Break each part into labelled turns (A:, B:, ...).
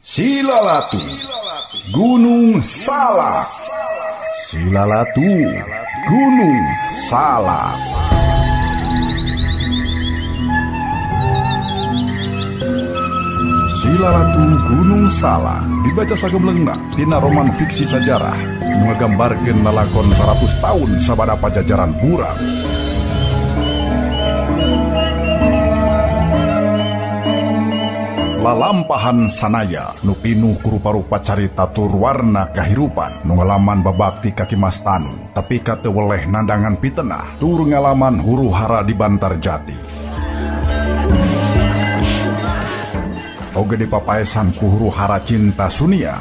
A: Silalatu Gunung Salak. Silalatu Gunung Salak. Silalatu Gunung Salak dibaca sagemlengna dina roman fiksi sajarah nu ngagambarkeun lalakon 100 tahun sabada pajajaran buram. Lalampahan sanaya nu pinuh ku rupa-rupa carita tur warna kahirupan nu ngalaman babakti ka Ki Mas Tanu tapi ka teu weleh nandangan pitenah tur ngalaman huru hara di Bantar Jati. Oge dipapaesan ku huru hara cinta Sunia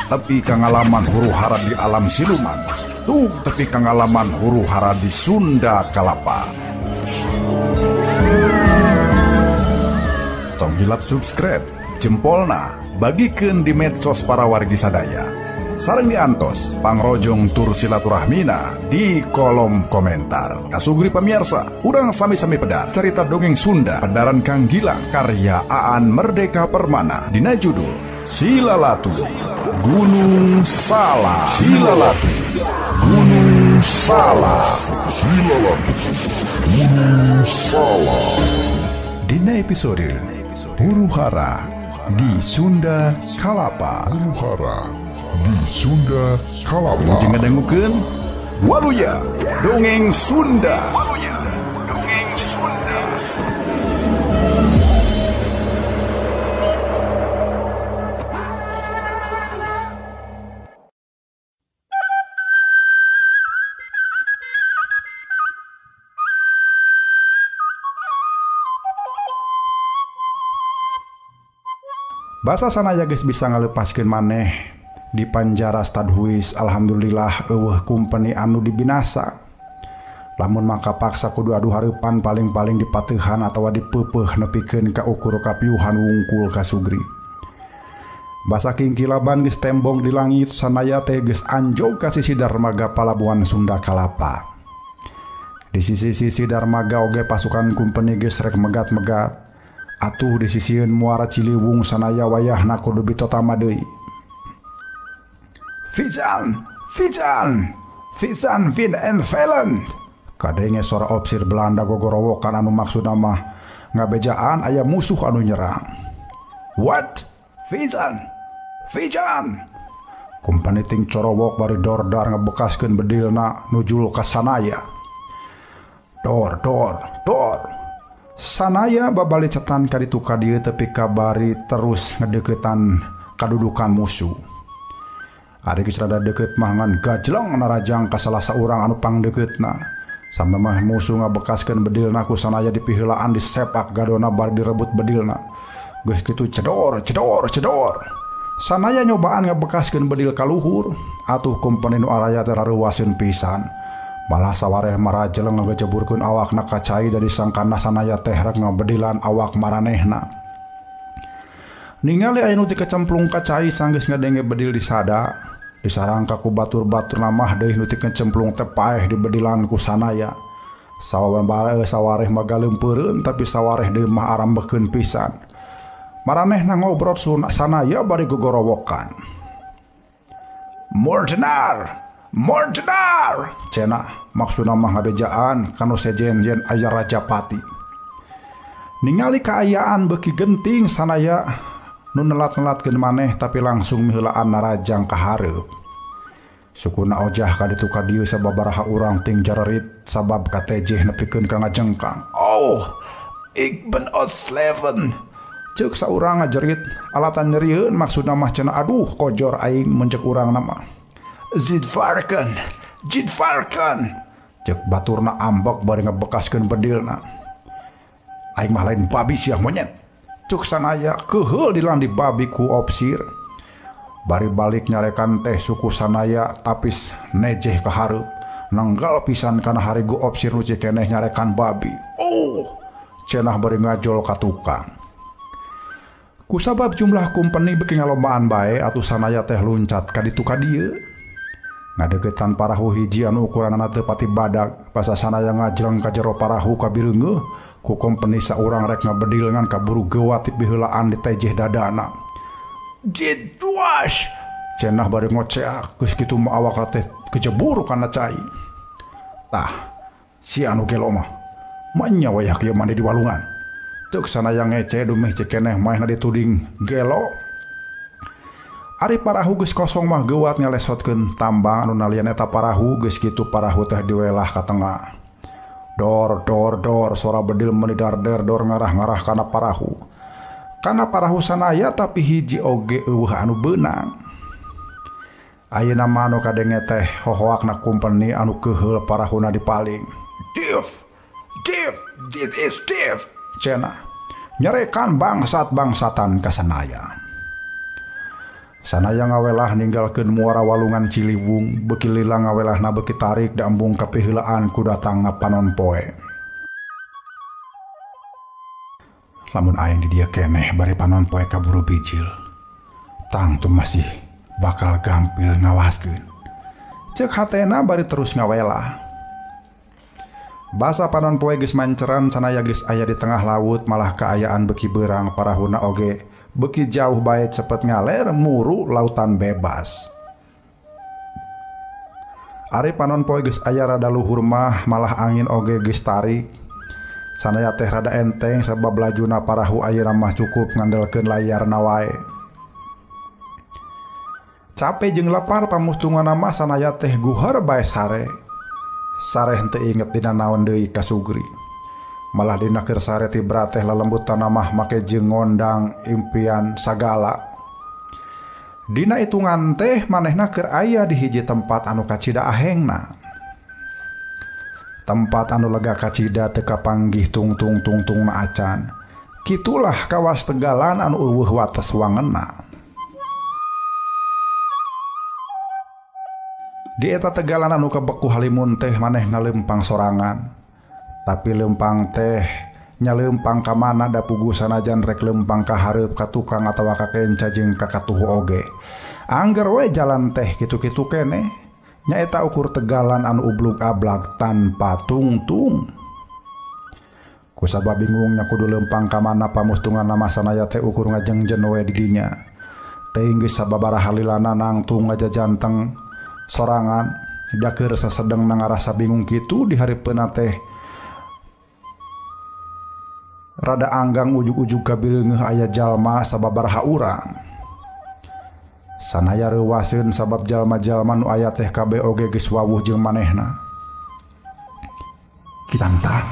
A: tapi ka ngalaman huru hara di alam siluman tuh tepi ka ngalaman huru hara di Sunda Kalapa. Tong hilap subscribe, jempolna, bagikeun di medsos para wargi sadaya. Sareng diantos, pangrojong tur silaturahmina di kolom komentar. Kasugri pamirsa, urang sami-sami pedar cerita dongeng Sunda pedaran Kang Gilang karya Aan Merdeka Permana dina judul Silalatu Gunung Salak. Silalatu Gunung Salak. Silalatu Gunung Salak. Dina episode Huru Hara di Sunda Kalapa. Huru Hara di Sunda Kalapa. Jeung ngadangukeun Waluya Dongeng Sunda. Waluya Dongeng Sunda. Basa sanaya geus bisa ngalepaskeun maneh di panjara Stadhuis. Alhamdulillah eueuh kumpeni anu dibinasa. Lamun maka paksa kudu adu hareupan paling-paling dipateuhan atawa dipeupeuh nepikeun ka ukur kapiuhan wungkul ka Sugri. Basa kingkilaban geus tembong di langit, sanaya teh geus anjog ka sisi darmaga palabuhan Sunda Kalapa. Di sisi-sisi darmaga oge pasukan kumpeni geus rek megat-megat. Atuh di sisieun muara Ciliwung sanaya wayahna kudu bitotama deui. Fizan, Fizan, Fizan Vin en Velen. Kadenge sora opsir Belanda gogorowokan anu maksudna mah ngabejaan aya musuh anu nyerang. What? Fizan, Fizan. Kumpani ting corowok bari dordar ngebekaskeun bedilna nujul ka sanaya. Dor, dor, dor. Sanaya babali cetan kaditu ka dieu tepi kabari terus ngedeketan kadudukan musuh. Ari geus rada deukeut mah ngan gajleng narajang ka salah saurang anu pangdeukeutna. Samemeh musuh ngabekaskeun bedilna ku sanaya dipiheulaan disepak gadona bari direbut bedilna. Geus kitu cedor cedor cedor. Sanaya nyobaan ngabekaskeun bedil ka luhur, atuh kumpeni nu araya teh rareuwaseun pisan. Malah sawareh marajeleng ngagejeburkeun awakna ka cai dari sangkana sanaya teh rek ngabedilan awak maranehna. Ningali aya nu teu kecemplung ka cai sanggeus ngadenge bedil disada, disarangka ku batur-batur mah deui nu teu kecemplung teh paeh dibedilan ku sanaya. Sawawan bae sawareh mah galeumpeureun tapi sawareh deui mah arambekeun pisan. Maranehna ngobrol sanaya bari gogorowokan. Moordenaar! Moordenaar! Cenah maksudna mah ngabejaan kanu sejen yen aya Rajapati. Ningali kaayaan beuki genting sanaya nu nelat-nelatkeun maneh tapi langsung miheulaan narajang ka hareup. Sukuna ojah ka ditu ka dieu sababaraha urang ting jarerit sabab katejeh nepikeun ka ngajengkang. Oh, ik ben Osleven. Ceuk saurang ngajerit alatan nyerieun maksudna mah cenah aduh kojor aing mun ceuk urang mah. Zidvarken, Zidvarken. Cek baturna ambek bari ngebekaskeun bedilna. Aing mah lain babi sia monyet. Cuk sanaya keuheul dilandi babi ku opsir. Bari balik nyarekan teh suku sanaya tapis nejeh ka hareup. Nanggal pisan kana harigu opsir nu cikeneh nyarekan babi. Oh, cenah bari ngajol ka tukang. Kusabab jumlah kumpeni beuki ngalombaan bae atuh sanaya teh luncat ka ditu ka dieu. Ngadeukeutan parahu hiji anu ukuranana teu pati badag, basa sanaya ngajleng ka jero parahu kabireungeuh Ku kompeni saurang rek ngabedil ngan kaburu geuwat dipiheulaan ditejeh dadana. Jidwas cenah bari ngoceak geus kitu mah awak teh kejebur kana cai. Tah si anu gelo mah manya wayah kieu mandi di walungan. Ceuk Sanaya ngece dumeh cekeneh maehna dituding gelo. Ari parahu geus kosong mah geuwat ngalesotkeun tambang anu nalian eta parahu geus kitu parahu teh diwelah ka tengah. Dor dor dor sora bedil meuni darder dor ngarah-ngarah kana parahu. Kana parahu Sanaya tapi hiji oge eueuh anu beunang. Ayeuna mah anu kadenge teh hohoakna kumpeni anu keuheul parahuna dipaling. Div! Div! Dit is div! Cenah. Nyerekan bangsat-bangsatan ka Sanaya. Sanaya ngawelah ninggalkeun muara walungan Ciliwung, beuki lila ngawelahna beuki tarik da embung kapiheulaan ku datangna panon poe. Lamun aing di dieu keneh bari panon poe kaburu bijil, tangtu masih bakal gampil ngawaskeun. Ceuk hatena bari terus ngawelah. Basa panon poe geus manceran Sanaya geus aya di tengah laut malah kaayaan beuki beurang parahuna oge beuki jauh bae cepet ngaler muru lautan bebas. Ari panon poe geus aya rada luhur mah malah angin oge geus tarik. Sanaya teh rada enteng sabab lajuna parahu ayeuna mah cukup ngandelkeun layarna wae. Cape jeung lapar pamustunganna mah Sanaya teh guhar bae sare. Sare henteu inget dina naon deui ka Sugri. Malah dina keur sare tibra teh lelembutan mah make jeung ngondang impian sagala. Dina hitungan teh manehna keur aya di hiji tempat anu kacida ahengna. Tempat anu lega kacida teu kapanggih tungtung-tungtungna acan. Kitulah kawas tegalan anu eueuh wates wangenna. Di eta tegalan anu kabeku halimun teh manehna lempang sorangan. Tapi lempang teh nya lempang ka mana da puguh sanajan rek lempang ka hareup ka tukang atawa ka kenca jeung ka katuhu oge. Angger we jalan teh kitu-kitu keneh nyaeta ukur tegalan anu ublug-ablag tanpa tungtung. Kusabab bingung nya kudu lempang ka mana pamustunganna mah Sanaya teh ukur ngajengjen we di dinya. Teuing geus sababaraha lilana nangtung ngajajanteng sorangan da keur sasedengna ngarasa bingung kitu di hareupeunna teh rada anggang ujug-ujug kabireungeuh aya jalma sababaraha urang. Sanaya reuwaseun sabab jalma-jalma nu aya teh kabeh oge geus wawuh jeung manehna. Ki Santa.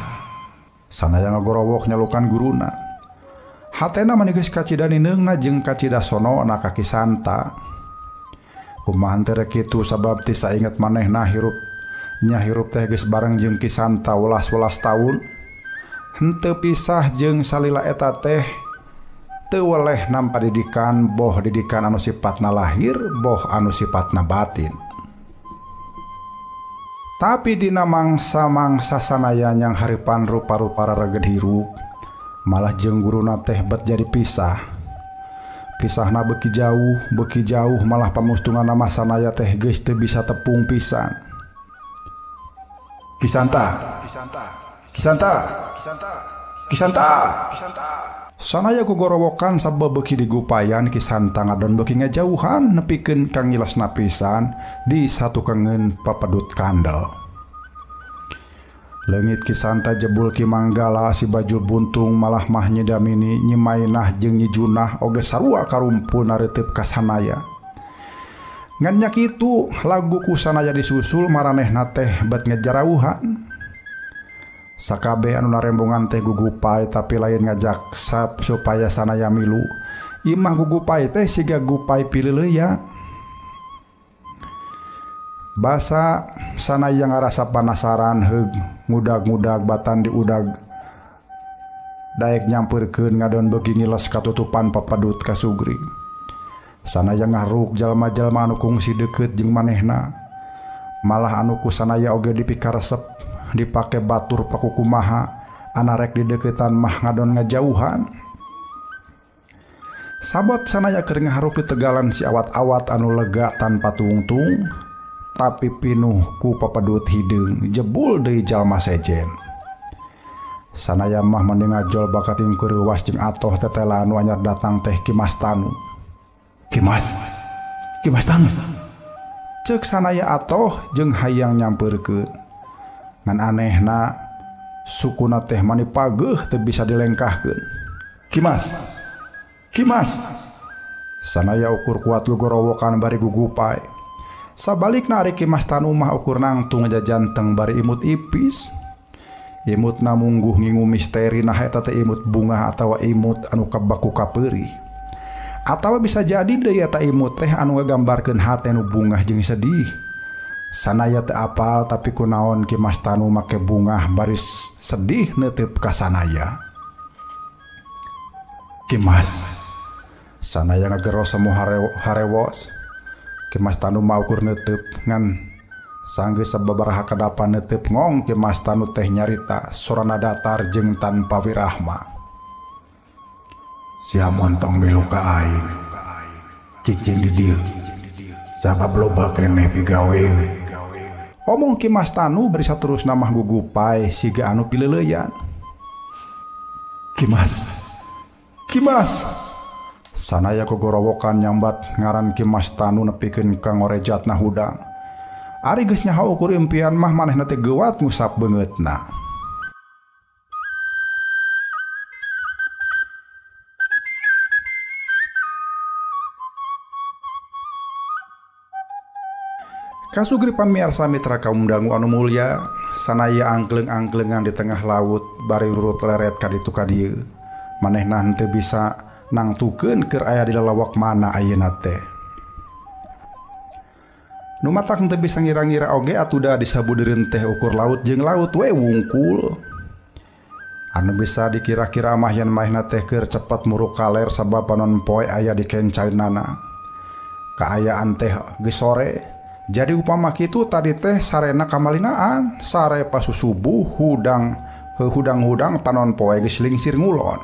A: Sanaya ngagorowok nyalukan guruna. Hatena mani geus kacida nineungna jeung kacida sonona ka Ki Santa. Kumaha teh rek kitu sabab ti sainget manehna hirup nya hirup teh geus bareng jeung Ki Santa welas-welas taun. Henteu pisah jeung salila eta teh teu weleh nampa didikan boh didikan anu sifatna lahir boh anu sifatna batin. Tapi dina mangsa-mangsa Sanaya nyang hareupan rupa-rupa rareged hirup malah jeung guruna teh bet jadi pisah. Pisahna beuki jauh malah pamustunganna mah Sanaya teh geus teu bisa tepung pisan. Ki Santa, Ki Santa, Ki Santa, Ki Santa. Sanaya gogorowokan sabab beuki digupayan Ki Santa ngadon beuki ngajauhan nepikeun ka ngilasna pisan di satukengeun papedut kandel. Leungit Ki Santa jebul Ki Manggala si bajul buntung malah mah Nyi Damini Nyi Mainah jeung Nyi Junah oge sarua karumpul nareuteup ka Sanaya. Ngan nya kitu lagu ku Sanaya disusul maranehna teh bet ngejarauhan. Sakabeh anu narembongan teh gugupai tapi lain ngajak sap supaya Sanaya milu. Imah gugupai teh siga gupai pilileuyan. Basa Sanaya ngarasa panasaran heug ngudag-ngudag batan diudag daek nyampeurkeun ngadon beuki ngiles katutupan papadut ka Sugri. Sanaya ngahruk jalma-jalma anu kungsi deukeut jeung manehna. Malah anu ku Sanaya oge dipikaresep dipake batur pakukumaha anarek dideuketan mah ngadon ngajauhan. Sabot Sanaya keur ngaharuk di tegalan si awat-awat anu lega tanpa tungtung tapi pinuh ku papadut hideung jebul deui jalma sejen. Sanaya mah mending ngajol bakat ingkur reuwas jeung atoh tetela anu anyar datang teh Ki Mas Tanu.
B: Ki Mas, Ki Mas Tanu.
A: Ceuk sanaya atoh jeung hayang nyampeurkeun. Ngan anehna sukuna teh mani pageuh teu bisa dilengkahkeun. Ki Mas, Ki Mas. Sanaya ukur kuat gogorowokan bari gugupai. Sabalikna ari Ki Mas Tanu mah ukur nangtung ngajajanteng bari imut ipis. Imutna mungguh ngingu misteri nah eta teh imut bungah atawa imut anu kabaku kapeurih. Atawa bisa jadi deui eta imut teh anu ngagambarkeun hate nu bungah jeung sedih. Sanaya teu apal tapi kunaon Ki Mas Tanu make bungah bari sedih neuteup ka sanaya.
B: Ki Mas.
A: Sanaya ngageros semu harewos. Ki Mas Tanu mah ukur neuteup ngan sanggeus sababaraha kadapan neuteup ngong Ki Mas Tanu teh nyarita sorana datar jeung tanpa wirahma.
B: Sia montong milu ka aing. Cicing di dieu. Sabab loba keneh pigawe.
A: Omong Ki Mas Tanu bari saterusna mah gugupai siga anu pileuleuyan.
B: Ki Mas.
A: Ki Mas. Sanaya gogorowokan nyambat ngaran Ki Mas Tanu nepikeun ka ngorejatna hudang. Ari geus nyaho ukur impian mah manehna teh geuwat ngusap beungeutna. Kasugri pamiarsa mitra kaum dangu anu mulya, sanaya angkleng-angklengan di tengah laut bari urut leret ka ditu ka dieu. Manehna henteu bisa nangtukeun keur aya di lalawak mana ayeuna teh. Nu matak henteu bisa ngira-ngira oge atuda disabudereun teh ukur laut jeung laut we wungkul. Anu bisa dikira-kira mah yen manehna teh keur cepet muruk kaler sabab panon poe aya di kencaeunana. Kaayaan teh geus sore. Jadi upama kitu tadi teh sarena kamalinaan, sare pas subuh hudang hudang-hudang panon poe geus lingsir ngulon.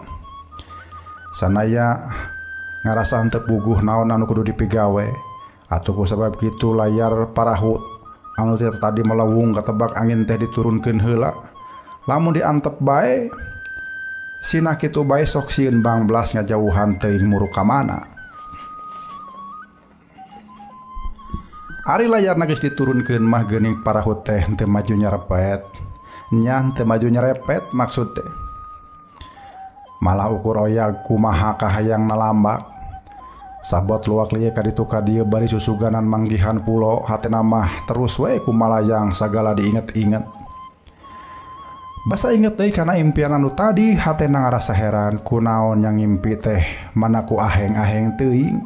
A: Sanaya ngarasa henteu puguh naon anu kudu dipigawe. Atuh ku sabab kitu layar parahu anu tadi melewung katebak angin teh diturunkeun heula. Lamun diantep bae sina kitu bae sok sieun bangblas ngajauhan teuing muruk ka mana. Ari layarna geus diturunkeun mah geuning parahu teh henteu maju nyarepet. Nya henteu maju nyerepet maksud teh. Malah ukur oyag kumaha kahayang nalambak. Sabot luak lieu ka ditu ka dieu bari susuganan manggihan pulo hatena mah terus we kumalayang sagala diinget-inget. Basa inget deui kana impian anu tadi hatena ngarasa heran kunaon yang ngimpi teh mana ku aheng-aheng teuing.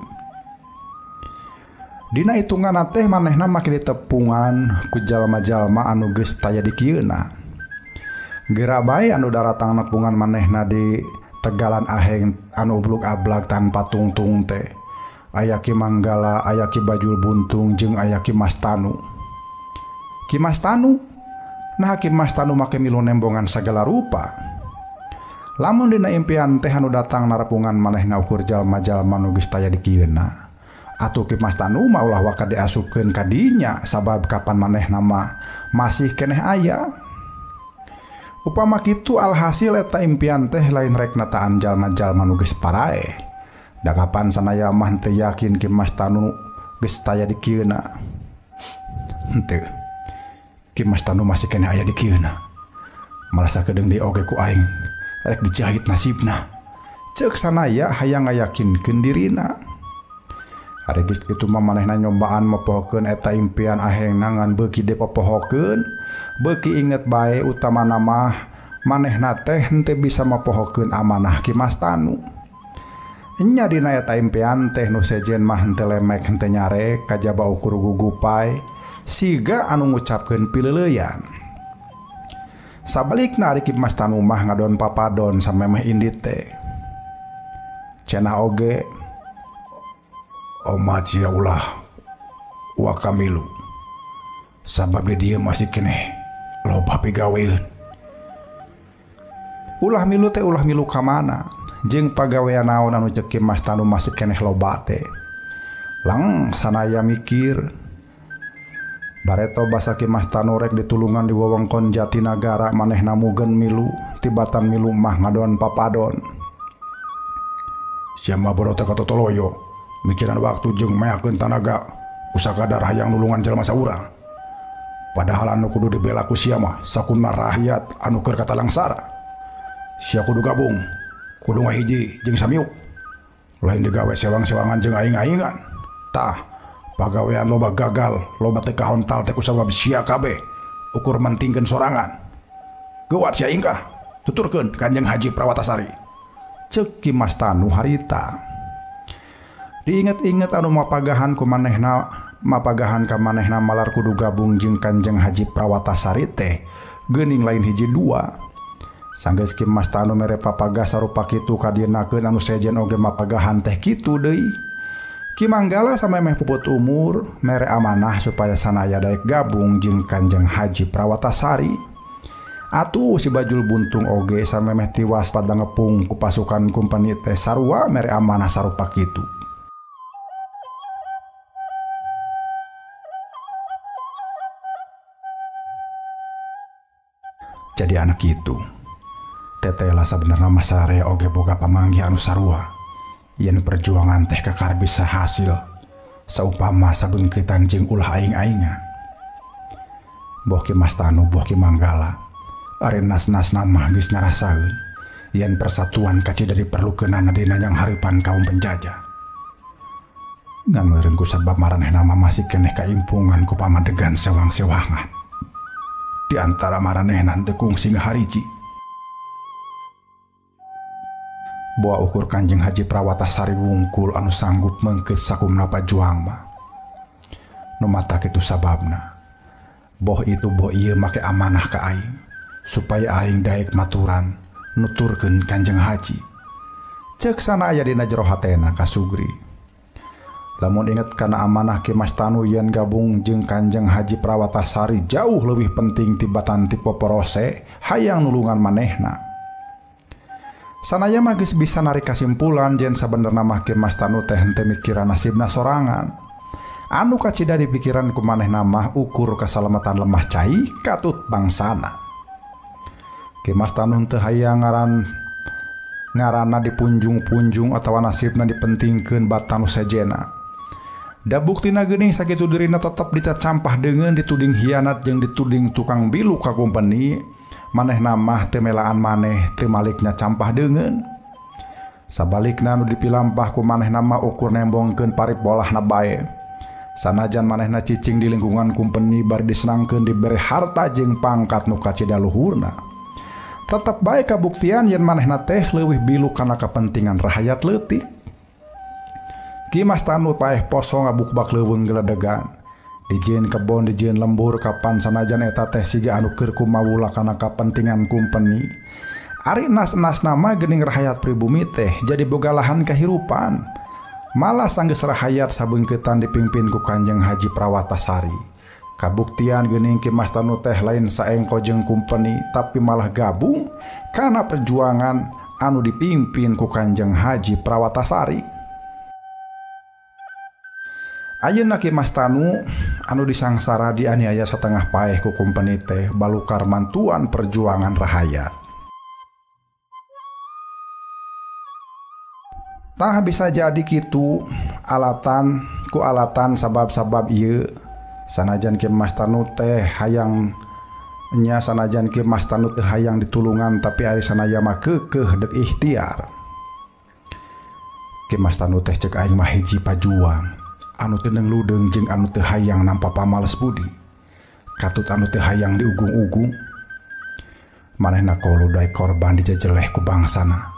A: Dina hitungan teh manehna make ditepungan ku jalma-jalma anu geus taya di kieuna. Geura bae anu daratang nepungan manehna di tegalan aheng anu ublug-ablag tanpa tungtung teh. Aya Ki Manggala, aya Ki Bajul Buntung jeung aya Ki Mas Tanu. Ki Mas Tanu? Nah Ki Mas Tanu make milu nembongan sagala rupa. Lamun dina impian teh anu datang narapungan manehna ukur jalma-jalma nu geus taya di kieuna. Atuh Ki Mas Tanu mah ulah waka diasupkeun ka dinya sabab kapan manehna mah masih keneh aya. Upama kitu alhasil eta impian teh lain rek nataan jalma-jalma nu geus paraeh. Da kapan sanaya mah teu yakin Ki Mas Tanu geus taya di kieuna. Henteu. Ki Mas Tanu masih keneh aya di kieuna. Malah sakedeung deui oge ku aing rek dijahit nasibna. Ceuk sanaya hayang ngayakinkeun dirina. Ari geus kitu mah manehna nyombaan mopohokeun eta impian ahengna ngan beuki dipopohokeun, beuki inget bae utamana mah manehna teh henteu bisa mopohokeun amanah Ki Mas Tanu. Nya dina eta impian teh nu sejen mah henteu lemek henteu nyarek kajaba ukur gugupai siga anu ngucapkeun pileuleuyan. Sabalikna ari Ki Mas Tanu mah ngadon papadon samemeh indit teh. Cenah oge
B: Oma cia ulah wakamilu sabab di dieu masih keneh loba pigaweun.
A: Ulah milu teh ulah milu ka mana jeung pagawean naon anu ceuk Ki Mas Tanu masih keneh loba teh. Lang sanaya mikir Bareto basa Ki Mas Tanu rek ditulungan di wewengkon Jatinagara manehna mugen milu tibatan milu mah ngadon papadon.
B: Sia mah bodoh teh katotoloyo mikiran waktu jeung meakeun tanaga usakadar hayang nulungan jelema saurang. Padahal anu kudu dibela ku sia mah sakumna rakyat anu keur katalangsara. Sia kudu gabung, kudu ngahiji jeung samiuk. Lain digawe sewang-sewangan jeung aing-aingan. Tah, pagawean loba gagal, loba teu kahontal teh kusabab sia kabeh ukur mentingkeun sorangan. Geuwat sia ingkah, tuturkeun Kanjeng Haji Prawatasari.
A: Ceuk Ki Mas Tanu harita. Diinget-inget anu mapagahan ku manehna, mapagahan ka manehna malar kudu gabung jeung Kanjeng Haji Prawatasari teh geuning lain hiji dua. Sanggeus Ki Mas Tanu mere papagah sarupa kitu kadienakeun anu sejen oge mapagahan teh kitu deui. Ki Manggala samemeh puput umur mere amanah supaya sanaya daek gabung jeung Kanjeng Haji Prawatasari. Atuh si Bajul Buntung oge samemeh tiwas pada ngepung ku pasukan kumpeni teh sarua mere amanah sarupa kitu. Jadi anak itu tetela sabenerna mah sararea oge boga pamanggih anu sarua. Yen perjuangan teh kakar bisa hasil saupama sabeungkeutan jeung ulah aing-aingan. Boh Ki Mas Tanu boh Ki Manggala ari nas-nasna mah geus ngarasaeun yen persatuan kacida diperlukeunana dina yang hareupan kaum penjajah. Ngan meureun ku sabab maranehna mah masih keneh kaimpungan ku pamadegan sewang-sewangan. Di antara maranehna teu kungsi ngahariji. Boa ukur Kanjeng Haji Prawatasari wungkul anu sanggup meungkeut sakumna pajuang mah. Nu matak kitu sababna. Boh itu boh ieu make amanah ka aing supaya aing daek maturan nuturkeun Kanjeng Haji. Ceuk sana aya dina jero hatena ka Sugri. Lamun inget kana amanah Ki Mas Tanu yen gabung jeung Kanjeng Haji Prawatasari jauh leuwih penting tibatan ti poporose hayang nulungan manehna. Sanaya mah geus bisa narik kasimpulan yen sabenerna mah Ki Mas Tanu teh henteu mikiran nasibna sorangan. Anu kacida dipikiran ku manehna mah ukur kasalamatan lemah cai katut bangsana. Ki Mas Tanu henteu hayang ngaranna dipunjung-punjung atawa nasibna dipentingkeun batan nu sejena. Da buktina geuning sakitu dirina tetep dicacampah deungeun dituding hianat jeung dituding tukang bilu ka kumpeni. Manehna mah teu melaan maneh teu maliknya campah deungeun. Sabalikna nu dipilampah ku manehna mah ukur nembongkeun paribolahna bae. Sanajan manehna cicing di lingkungan kumpeni bari disenangkeun dibere harta jeung pangkat nu kacida luhurna. Tetep bae kabuktian yen manehna teh leuwih bilu kana kapentingan rahayat leutik. Ki Mas Tanu paeh poso ngabukbak leuweung geledegan. Dijieun kebon dijieun lembur kapan sanajan eta teh siga anu keur kumawula kana kapentingan kumpeni. Ari nas-nasna mah geuning rahayat pribumi teh jadi boga lahan kahirupan. Malah sanggeus rahayat sabeungkeutan dipimpin ku Kanjeng Haji Prawatasari. Kabuktian geuning Ki Mas Tanu teh lain saengko jeung kumpeni tapi malah gabung kana perjuangan anu dipimpin ku Kanjeng Haji Prawatasari. Ayeuna Ki Mas Tanu anu disangsara dianiaya satengah paeh ku kumpeni teh balukar mantuan perjuangan rahayat. Tah bisa jadi kitu alatan ku alatan sabab-sabab ieu. Sanajan Ki Mas Tanu teh hayang nya sanajan Ki Mas Tanu teh hayang ditulungan tapi ari sanaya mah keukeuh deuk ikhtiar. Ki Mas Tanu teh ceuk aing mah hiji pajuang anu teu ludeung jeung anu teu hayang nampa pamales budi. Katut anu teu hayang diugung-ugung. Manehna koluday korban dijejeleh ku bangsana.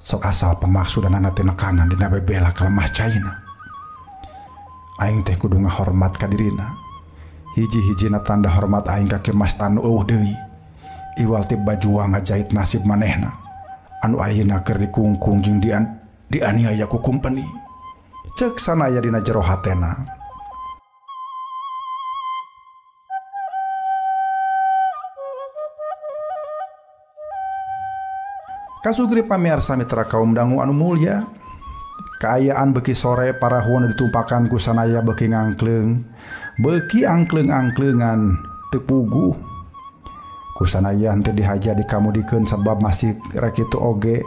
A: Sok asal pemaksudanana teh nekanan dina bebela ka lemah caina. Aing teh kudu ngahormat ka dirina. Hiji-hijina tanda hormat aing ka Ki Mas Tanu eueuh deui. Iwal ti bajuang ngajahit nasib manehna anu ayeuna keur dikungkung jeung dianiaya ku kumpeni. Ceuk sanaya dina jero hatena. Kasugri pamiarsa mitra kaum dangu anu mulya, Kaayaan beuki sore parahu anu ditumpakan ku Sanaya beuki ngangkleung. Beuki angkleung-angkleungan teu puguh. Ku Sanaya henteu dihaja dikamudikeun sabab masih rek kitu oge.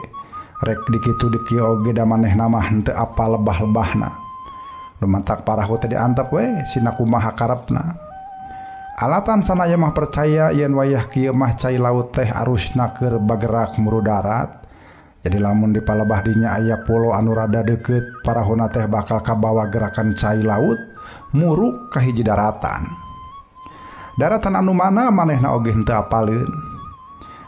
A: Rek dikitu dikieu oge da manehna mah henteu apal lebah-lebahna. Lumantak parahu teh diantep we sina kumaha karepna. Alatan Sanaya mah percaya yen wayah kieu mah cai laut teh arusna keur bagerak muru darat. Jadi lamun di palebah dinya aya pulo anu rada deukeut parahuna teh bakal kabawa gerakan cai laut muruk ka hiji daratan. Daratan anu mana manehna oge henteu apaleun.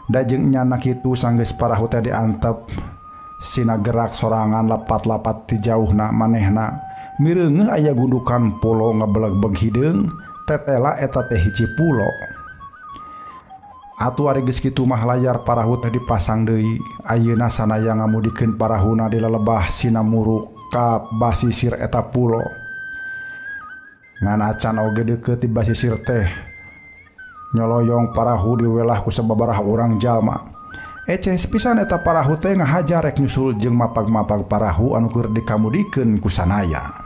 A: Da jeung nyana kitu sanggeus parahu teh diantep sina gerak sorangan lepat-lapat ti jauhna manehna mireungeuh aya gundukan pulo ngebelegbeg hideung tetela eta teh hiji pulo. Atuh ari geus kitu mah layar parahu teh dipasang deui. Ayeuna Sanaya ngamudikeun parahuna di lelebah sina muruk ka basisir eta pulo. Ngan acan oge deukeut di basisir teh nyoloyong parahu diwelah ku sababaraha urang jalma. Eces pisan eta parahu teh ngahajar rek nyusul jeung mapag-mapag parahu anu keur dikamudikeun ku Sanaya.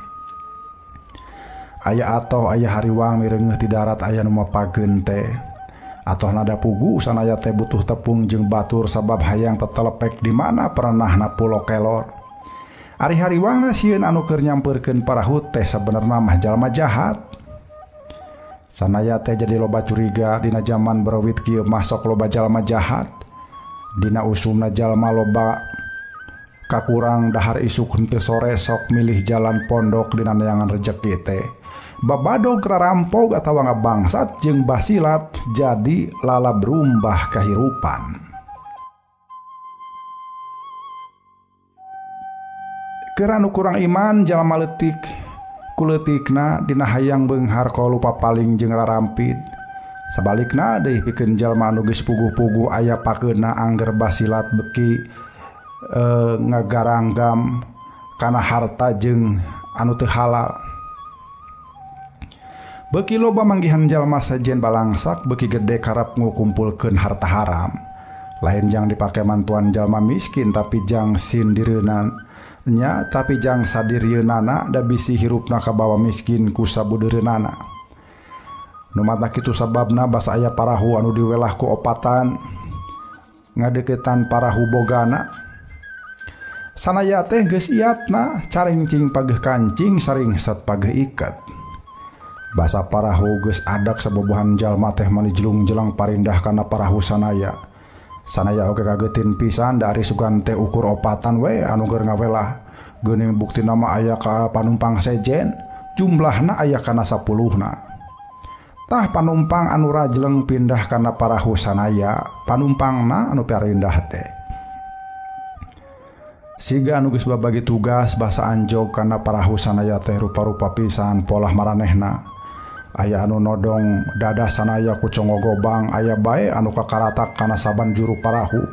A: Aya atoh aya hariwang mireungeuh ti darat aya nu mapageun teh. Atoh nada pugu Sanaya teh butuh tepung jeung batur sabab hayang tetelepek di mana perenahna Pulo Kelor. Ari hariwangna sieun anu keur nyampeurkeun parahu teh sabenerna mah jalma jahat. Sanaya teh jadi loba curiga dina jaman berewit kieu mah sok loba jalma jahat. Dina usumna jalma loba kakurang dahar isuk henteu sore sok milih jalan pondok dina neangan rejeki teh. Babadog rarampog atawa ngabangsat jeung basilat jadi lalab rumbah kahirupan. Keur anu kurang iman jalma leutik kuleutikna dina hayang beunghar kalupa paling jeung rarampid. Sabalikna deui pikeun jalma anu geus puguh-puguh aya pakeuna angger basilat beki ngagaranggam kana harta jeung anu teu halal. Beuki loba manggihan jalma sejen balangsak beuki gede karep ngukumpulkeun harta haram. Lain jang dipake mantuan jalma miskin tapi jang sindireunan nya tapi jang sadirieunana da bisi hirupna kabawa miskin ku sabudeureunana. Nu matak kitu sababna basa aya parahu anu diwelah ku opatan ngadeukeutan parahu bogana. Sanaya teh geus iatna caringcing pageuh kancing saringset pageuh iket. Basa parahu geus adak sabobohan jalma teh mani jelung-jelang parindah kana parahu Sanaya. Sanaya oge kagetin pisan da ari sugan teh ukur opatan we anu keur ngawelah. Geuning buktina mah aya ka panumpang sejen, jumlahna aya kana 10-na. Tah panumpang anu rajleng pindah kana parahu Sanaya, panumpangna anu parindah teh. Siga anu geus babagi tugas basa anjog kana parahu Sanaya teh rupa-rupa pisan polah maranehna. Aya anu nodong dada Sanaya ku congo gobang, aya bae anu kakaratak kana saban juru parahu.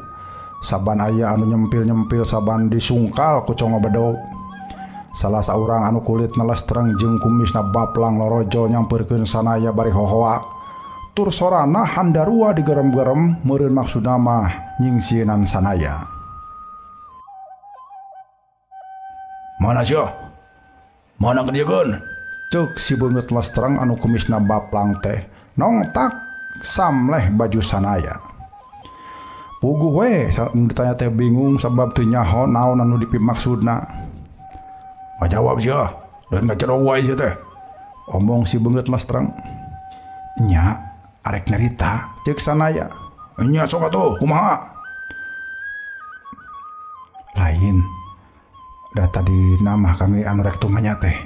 A: Saban aya anu nyempil-nyempil saban disungkal ku congo bedog. Salah saurang anu kulit nelestreng jeung kumisna baplang lorojol nyampeurkeun Sanaya bari hohoak. Tur sorana handarua digerem-gerem meureun maksudna mah nyingsieunan Sanaya.
B: Mana sia? Mana kadieukeun?
A: Ceuk si beungeut lestreng anu kumisna baplang teh nongtak samleh baju Sanaya. Puguh we ditanya teh bingung sabab teu nyaho naon anu dipimaksudna.
B: Ngajawab sia, dan ngacerong wae sia teh.
A: Omong si beungeut lestreng. Nya arek nyarita ceuk Sanaya.
B: Nya sok atuh kumaha?
A: Lain. Da tadi nama kami anu rek tumanya teh.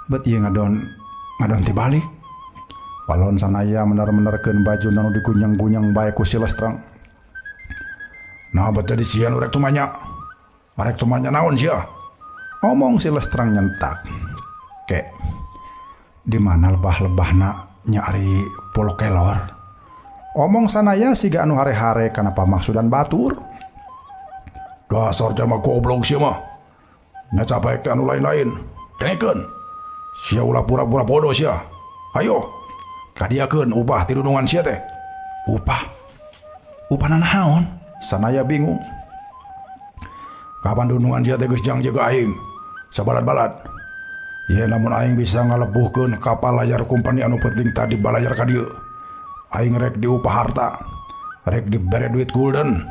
A: Bet ieu ngadon ti balik. Walon Sanaya mener-menerkeun baju anu digunyang-gunyang bae ku si lestreng.
B: Nah bet tadi sia nu rek tumanya. Arek tumanya naon sia?
A: Omong si lestreng nyentak. Ke di mana lebah-lebahna nya ari Pulo Kelor. Omong Sanaya siga anu hare-hare kana pamaksudan batur.
B: Dasar jalma goblok sia mah. Nya capek teh anu lain-lain. Dengekeun. Sia ulah pura-pura bodoh sia. Ayo, kadiakeun upah ti dunungan sia teh.
A: Upah? Upah nanaon? Sanaya bingung.
B: Kapan dunungan sia teh geus jang jaga aing? Sabalad-balad. Ye namun aing bisa ngalebuhkeun kapal layar kumpeni anu penting tadi balayar ka dieu. Aing rek diupah harta, rek dibere duit gulden,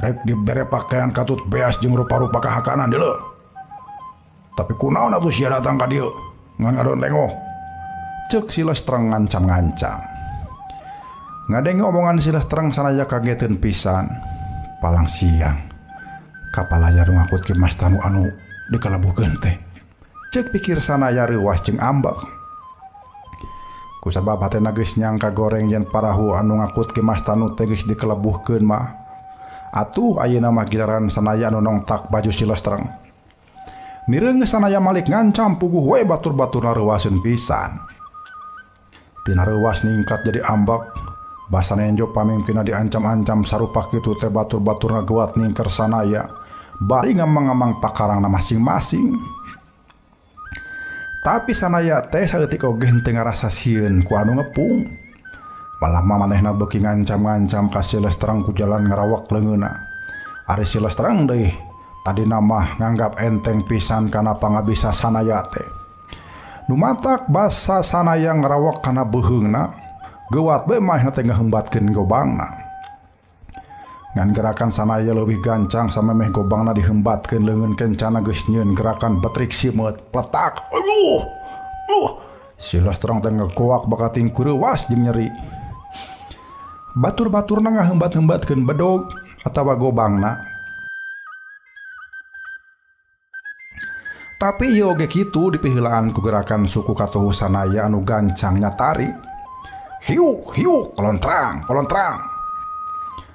B: rek dibere pakaian katut beas jeung rupa-rupa kahakanan deuleu. Tapi kunaon atuh sia datang ka dieu ngan ngadon lengoh.
A: Ceuk si Lestreng ngancam-ngancam. Ngadenge omongan si Lestreng Sanaya kageteun pisan. Palang siang kapal layar ngangkut Ki Mas Tanu anu dikalebuhkeun teh. Ceuk pikir Sanaya reuwas jeung ambek. Kusabab hatena geus nyangka goreng yen parahu anu ngangkut Ki Mas Tanu teh geus dikelebuhkeun mah. Atuh ayeuna mah giliran Sanaya anu nongtak baju si Lestreng. Mireung Sanaya malik ngancam puguh we batur-baturna reuwaseun pisan. Tina reuwas ningkat jadi ambek. Basana enjo pamimpinna diancam-ancam sarupa kitu teh batur-baturna geuat ningker Sanaya. Bari ngamang-ngamang pakarangna masing-masing. Tapi Sanaya teh saeutik oge henteu ngarasa sieun ku anu ngepung. Malah mah manehna beuki ngancam-ngancam ka si Lestreng ku jalan ngarawak leungeunna. Ari si Lestreng deui tadina mah nganggap enteng pisan kana pangabisa Sanaya teh. Nu matak basa Sanaya ngarawak kana beuheungna, geuwat bae manehna teh ngahembatkeun gobangna. Ngan gerakan Sanaya leuwih gancang samemeh gobangna dihembatkeun leungeun kencana geus nyieun gerakan betrik simeut pletak. Aduh! Si Lestreng teh ngegoak bakating kureuwas jeung nyeri. Batur-baturna ngahembat-hembatkeun bedog atawa gobangna. Tapi ieu oge kitu dipiheulaan ku gerakan suku katuhu Sanaya anu gancang nyatari. Hiuk hiuk kolontrang kolontrang.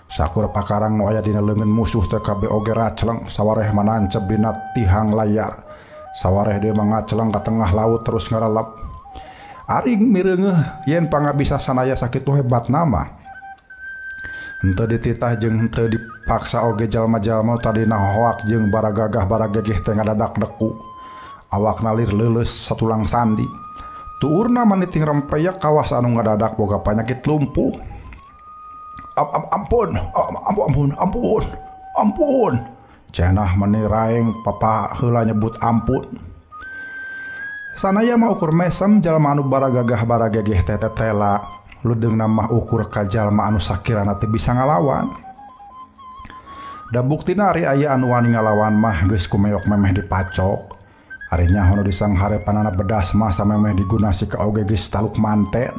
A: Sakur pakarang nu aya dina leungeun musuh teh kabeh oge racleng sawareh manancep dina tihang layar. Sawareh deui mangacleng ka tengah laut terus ngarelep. Aring mireungeuh yen pangabisa Sanaya sakitu hebatna mah. Henteu dititah jeung henteu dipaksa oge jalma-jalma tadina hoak jeung baragagah baragegeh teh ngadadak deku. Awakna lir leuleus satulang sandi. Tuurna maniting rempeyak kawas anu ngadadak boga panyakit lumpuh. Ampun, ampun, ampun, ampun. Cenah meni raeng papa heula nyebut ampun. Sanaya mah ukur mesem jalma anu baragagah baragegeh teh tetela. Ludeungna mah ukur ka jalma anu sakirana teu bisa ngalawan. Da buktina ari aya anu wani ngalawan mah geus kumeyok memeh dipacok. Ari nyaho nu disangharepanana bedas mah samemeh digunasi ka oge geus taluk manten.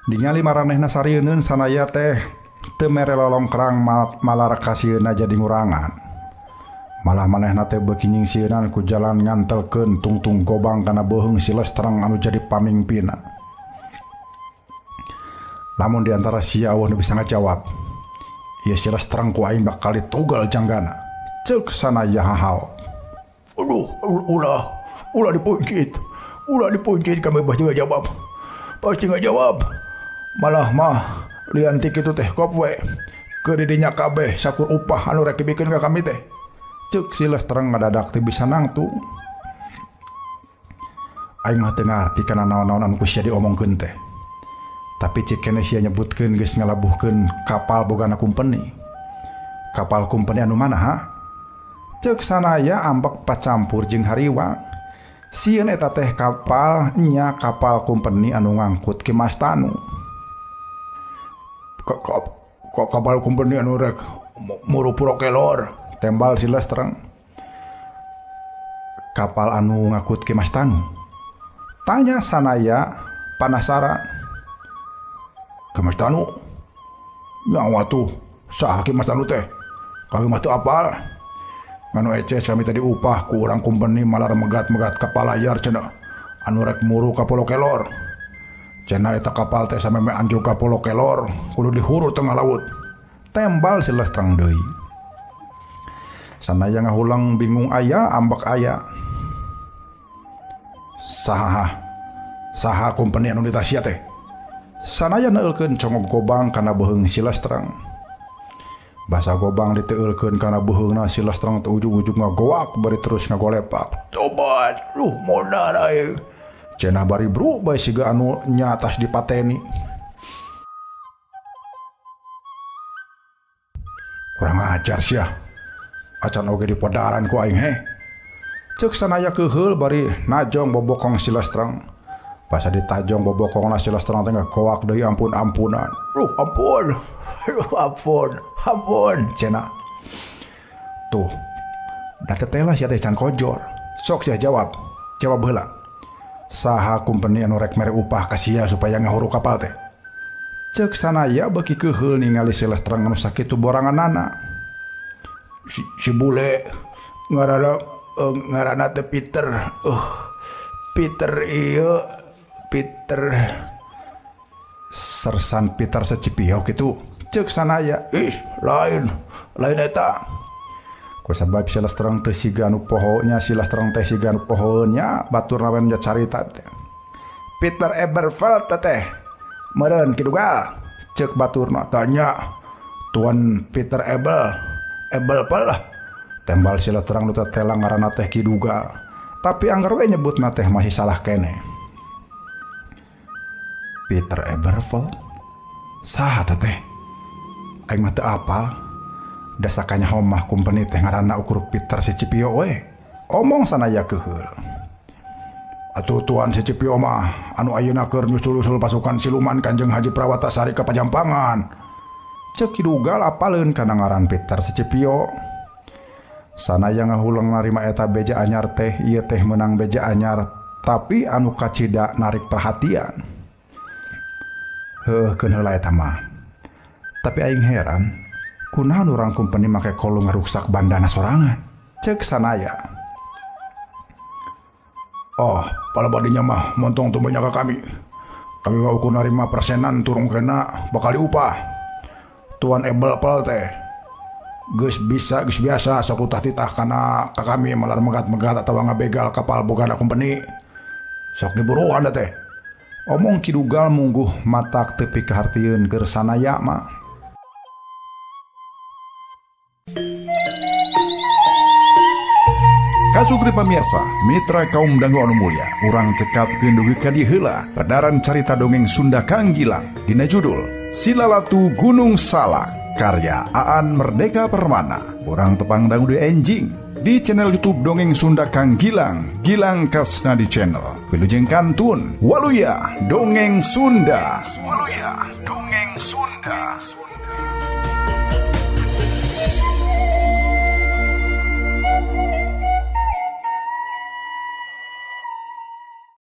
A: Ningali maranehna sarieun Sanaya teh teu mere lolongkrang malar kasieunna jadi ngurangan. Malah manehna teh beuki nyingsieunan ku jalan ngantelkeun tungtung gobang kana beuheung si Lestreng anu jadi pamimpinna. Lamun di antara sia eueuh nu bisa ngajawab, ieu si Lestreng ku aing bakal ditugal janggana. Ceuk Sanaya hahao.
B: Aduh, ulah, ulah dipuncit. Ulah dipuncit kami pasti ngajawab. Pasti ngajawab. Malah mah lian ti kitu teh kop we. Keur didinya kabeh sakur upah anu rek dibikeun ka kami teh.
A: Ceuk si Lestreng ngadadak teu bisa nangtung. Aing mah teu ngarti kana naon-naon anu ku sia diomongkeun teh. Tapi cik keneh sia nyebutkeun geus ngalabuhkeun kapal bogana kumpeni. Kapal kumpeni anu mana ha? Ceuk Sanaya ambek pacampur jeung hariwang. Sieun eta teh kapal nya kapal kumpeni anu ngangkut Ki Mas Tanu.
B: Kapal kumpeni anu rek muru Puro Kelor,
A: tembal si Lestreng. Kapal anu ngangkut Ki Mas Tanu? Tanya Sanaya panasaran.
B: Ki Mas Tanu? Nyawa tuh, saha Ki Mas Tanu teh? Kami mah teu apal. Nganu eces kami tadi upah ku urang kumpeni malar megat-megat kapal layar cenah anu rek muru ka Pulo Kelor. Cenah eta kapal teh sameme anjog ka Pulo Kelor kudu dihuru tengah laut.
A: Tembal si Lestreng deui. Sanaya ngahulang bingung aya ambek aya.
B: Saha saha kumpeni anu ditasia teh?
A: Sanaya neulkeun congok gobang kana beuheung si Lestreng. Basa gobang diteulkeun kana beuheungna si Lestreng teh ujug-ujug ngagoak bari terus ngagolepak.
B: Tobat, duh modar aing.
A: Cenah bari bru bae siga anu nya atas dipateni.
B: Kurang ajar sia. Acan oge dipodaran ku aing heh.
A: Ceuk Sanaya keuheul bari najong bobokong si Lestreng. Pas ditajong bobokongna si Lestreng teh ngagoak deui ampun-ampunan. Duh ampun. Aduh ampun. Ampun cenah. Tuh. Da teteh lah sia teh can kojor. Sok sia jawab. Jawab heula. Saha kumpeni anu rek mere upah ka sia supaya ngahuru kapal teh? Ceuk Sanaya beuki keuheul ningali si Lestreng anu sakitu boranganana.
B: Si bule ngaranna teh Peter. Peter ieu Peter
A: Sersan Peter Secipio kitu. Ceuk Sanaya,
B: ih lain eta.
A: Ku sabab si Lestreng teh siga nu poho nya, si Lestreng teh siga nu pohoeun nya, baturna we nu carita teh.
B: Peter Eberfeld teh meureun Kidugal.
A: Ceuk baturna
B: tanya Tuan Peter Ebel lah.
A: Tembal si Lestreng nu tetelang ngaranna teh Kidugal. Tapi anggar we nyebutna teh masih salah keneh. Peter Eberfeld saha teh? Aing mah teu apal. Dasakanya homah kumpeni teh ngaranna ukur Peter Secipio we. Omong Sanaya keuheul.
B: Atuh Tuan Secipio mah anu ayeuna keur nyusul-usul pasukan siluman Kanjeng Haji Prawatasari ka Pajampangan.
A: Ceuk Kidugal apaleun kana ngaran Peter Secipio. Sanaya ngahuleng narima eta beja anyar teh, ieu teh meunang beja anyar, tapi anu kacida narik perhatian. Heuh keun heula eta mah. Tapi aing heran, kunaon urang kumpeni make kolung ngaruksak bandana sorangan? Ceuk Sanaya.
B: Oh, palebadinya mah montong teu banyak ka kami. Kami mah ukur narima persenan turung kena bakal diupah. Tuan Ebelpel teh geus bisa geus biasa sok utah-titah kana ka kami malar megat-megat atawa ngabegal kapal bogana kumpeni. Sok diburuan teh.
A: Omong Kidugal mungguh matak teu pikahartieun keur Sanaya mah.
C: Kasukri pamirsa, mitra kaum dangu anu mulia, urang cekapkeun dugi ka dieu heula pedaran carita dongeng Sunda Kang Gilang dina judul Silalatu Gunung Salak karya Aan Merdeka Permana. Urang tepang dangu deui enjing di channel YouTube Dongeng Sunda Kang Gilang, Gilang Kasnadi Channel. Wilujeng kantun, waluya Dongeng Sunda. Waluya Dongeng Sunda.